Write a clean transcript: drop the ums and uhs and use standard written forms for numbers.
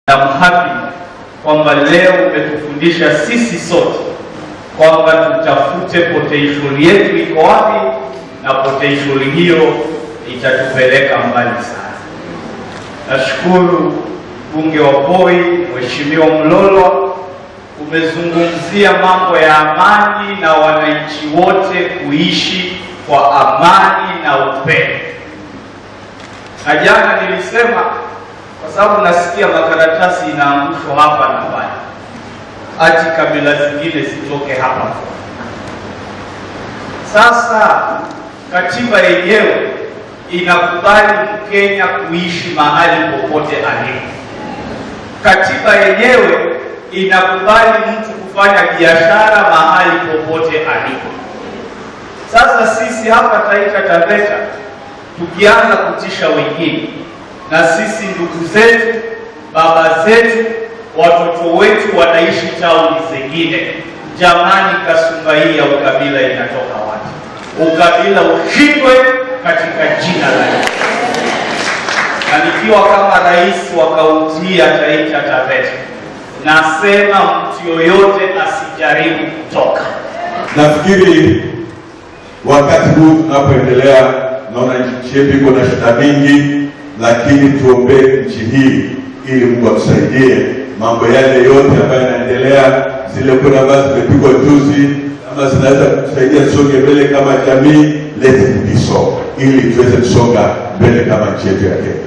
I'm happy kwamba leo umetufundisha sisi sote kwamba tutafute potential yetu iko wapi, na potential hiyo itatupeleka mbali sana. Nashukuru mbunge wa Voi, Mheshimiwa Mlolwa, umezungumzia mambo ya amani na wananchi wote kuishi kwa amani na upendo. Na jana nilisema, kwa sababu nasikia makaratasi inaangushwa hapa na pale, ati kabila zingine zitoke hapa. Sasa katiba yenyewe inakubali Mkenya kuishi mahali popote alipo. Katiba yenyewe inakubali mtu kufanya biashara mahali popote alipo. Sasa sisi hapa Taita Taveta tukianza kutisha wengine, na sisi ndugu zetu, baba zetu, watoto wetu wanaishi tauni zingine. Jamani, kasumba hii ya ukabila inatoka wapi? Ukabila ushindwe katika jina la Yesu. Na nikiwa kama rais wa kaunti ya Taita Taveta, nasema mtu yoyote asijaribu kutoka. Nafikiri wakati huu tunapoendelea, naona nchi yetu iko na shida mingi, lakini tuombee nchi hii ili Mungu atusaidie mambo yale yote ambayo yanaendelea, zile kura ambazo zimepigwa juzi ama zinaweza kutusaidia tusonge mbele kama jamii, let it be so, ili tuweze kusonga mbele kama nchi yetu ya Kenya.